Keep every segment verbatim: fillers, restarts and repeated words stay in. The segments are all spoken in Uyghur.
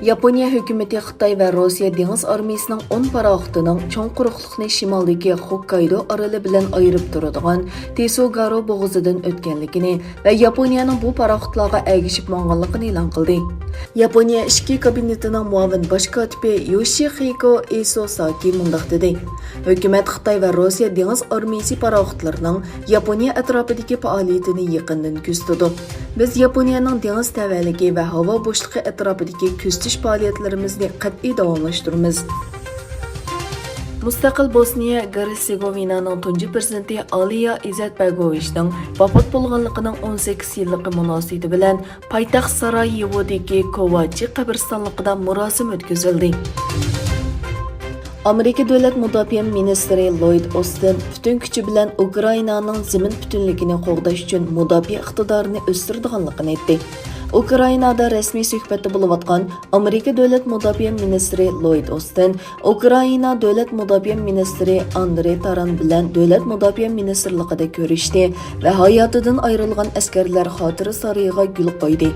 ياپونىيە ھۆكۈمىتى خىتاي ۋە روسىيە دېڭىز ئارمىيىسىنىڭ ئون پاراخوتىنىڭ چوڭ قۇرۇقلۇقنى شىمالدىكى خوككايدو ئارىلى بىلەن ئايرىپ تۇرىدىغان تېسۇگارو بوغۇزىدىن ئۆتكەنلىكىنى ۋە ياپونىيەنىڭ بۇ پاراخوتلارغا ئەگىشىپ ماڭغانلىقىنى ئېلان قىلدى. ياپونىيە ئىچكى كابىنېتىنىڭ مۇئاۋىن باش كاتىپى يوشىخىكو ئېسوساكى مۇنداق دېدى: ھۆكۈمەت خىتاي ۋە روسىيە دېڭىز ئارمىيىسى پاراخوتلىرىنىڭ ياپونىيە ئەتراپىدىكى پائالىيىتىنى يېقىندىن كۆزىتىدۇ. بىز ياپونىيەنىڭ دېڭىز تەۋەلىكى ۋە ھاۋا بوشلۇقى ئەتراپىدىكى كۆزىتىش پائالىيەتلىرىمىزنى قەتئىي داۋاملاشتۇرىمىز. مۇستەقىل بوسنىيە گېرتسېگوۋىنانىڭ تۇنجى پىرېزىدېنتى ئالىيا ئىزەتبېگوۋىچنىڭ ۋاپات بولغانلىقىنىڭ ئون سەككىز يىللىقى مۇناسىۋىتى بىلەن پايتەخت سارايېۋودىكى كوۋاچى قەبرىستانلىقىدا مۇراسىم ئۆتكۈزۈلدى. ئامېرىكا دۆلەت مۇداپىئە مىنىستىرى لويد ئوستىن پۈتۈن كۈچى بىلەن ئۇكرائىنانىڭ زېمىن پۈتۈنلۈكىنى قوغداش ئۈچۈن مۇداپىئە ئىقتىدارىنى ئۆستۈرىدىغانلىقىنى ئېيتتى. ئۇكرائىنادا رەسمىي سۆھبەتتە بولۇۋاتقان ئامېرىكا دۆلەت مۇداپىئە مىنىستىرى لويد ئوستىن ئۇكرائىنا دۆلەت مۇداپىئە مىنىستىرى ئاندرېي تاران بىلەن دۆلەت مۇداپىئە مىنىستىرلىقىدا كۆرۈشتى ۋە ھاياتىدىن ئايرىلغان ئەسكەرلەر خاتىرە سارىيىغا گۈل قويدى.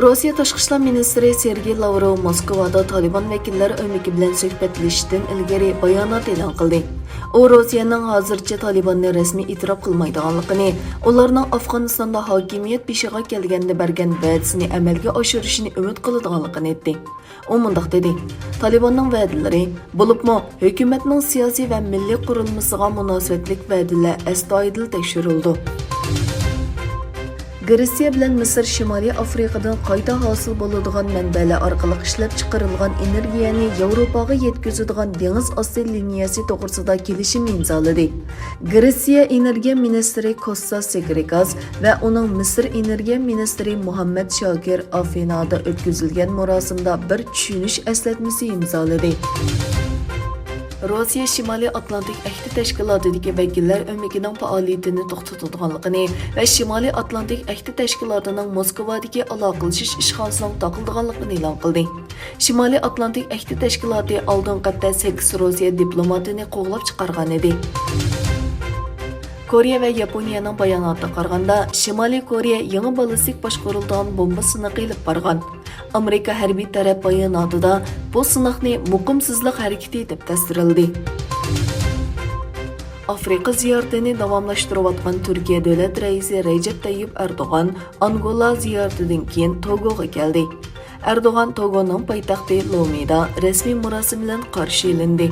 روسىيە تاشقى ئىشلار مىنىستىرى سېرگېي لاۋروۋ موسكۋادا تالىبان ۋەكىللەر ئۆمىكى بىلەن سۆھبەتلىشىشتىن ئىلگىرى بايانات ئېلان قىلدى. ئۇ روسىيەنىڭ ھازىرچە تالىباننى رەسمىي ئېتىراپ قىلمايدىغانلىقىنى، ئۇلارنىڭ ئافغانىستاندا ھاكىمىيەت بېشىغا كەلگەندە بەرگەن ۋەدىسىنى ئەمەلگە ئاشۇرۇشىنى ئۈمىد قىلىدىغانلىقىنى ئېيتتى. ئۇ مۇنداق دېدى: تالىباننىڭ ۋەدىلىرى، بولۇپمۇ ھۆكۈمەتنىڭ سىياسىي ۋە مىللىي قۇرۇلمىسىغا مۇناسىۋەتلىك ۋەدىلەر ئەستايىدىل تەكشۈرۈلىدۇ. گرېتسىيە بىلەن مىسىر شىمالىي ئافرىقىدىن قايتا ھاسىل بولىدىغان مەنبەلەر ئارقىلىق ئىشلەپچىقىرىلغان ئېنېرگىيەنى ياۋروپاغا يەتكۈزىدىغان دېڭىز ئاستى لىنىيەسى توغرىسىدا كېلىشىم ئىمزالىدى. گرېتسىيە ئېنېرگىيە مىنىستىرى كوستا سېكرىكاس ۋە ئۇنىڭ مىسىر ئېنېرگىيە مىنىستىرى مۇھەممەد شاكىر ئافىنادا ئۆتكۈزۈلگەن مۇراسىمدا بىر چۈشىنىش ئەسلەتمىسى ئىمزالىدى. روسىيە شىمالىي ئاتلانتىك ئەھدى تەشكىلاتىدىكى ۋەكىللەر ئۆمىكىنىڭ پائالىيىتىنى توختىتىدىغانلىقىنى ۋە شىمالىي ئاتلانتىك ئەھدى تەشكىلاتىنىڭ موسكۋادىكى ئالاقىلىشىش ئىشخانىسىنىڭ تاقىلىدىغانلىقىنى ئېلان قىلدى. شىمالىي ئاتلانتىك ئەھدى تەشكىلاتى ئالدىنقى ھەپتە سەككىز روسىيە دىپلوماتىنى قوغلاپ چىقارغان ئىدى. كورېيە ۋە ياپونىيەنىڭ باياناتىغا قارىغاندا، شىمالىي كورېيە يېڭى بالىستىك باشقۇرۇلىدىغان بومبا سىنىقى ئېلىپ بارغان. ئامېرىكا ھەربىي تەرەپ باياناتىدا بۇ سىناقنى مۇقىمسىزلىق ھەرىكىتى دەپ تەسۋىرلىدى. ئافرىقا زىيارىتىنى داۋاملاشتۇرۇۋاتقان تۈركىيە دۆلەت رەئىسى رەجەپ تەييىپ ئەردوغان ئانگولا زىيارىتىدىن كېيىن توگوغا كەلدى. ئەردوغان توگونىڭ پايتەختى لومېدا رەسمىي مۇراسىم بىلەن قارشى ئېلىندى.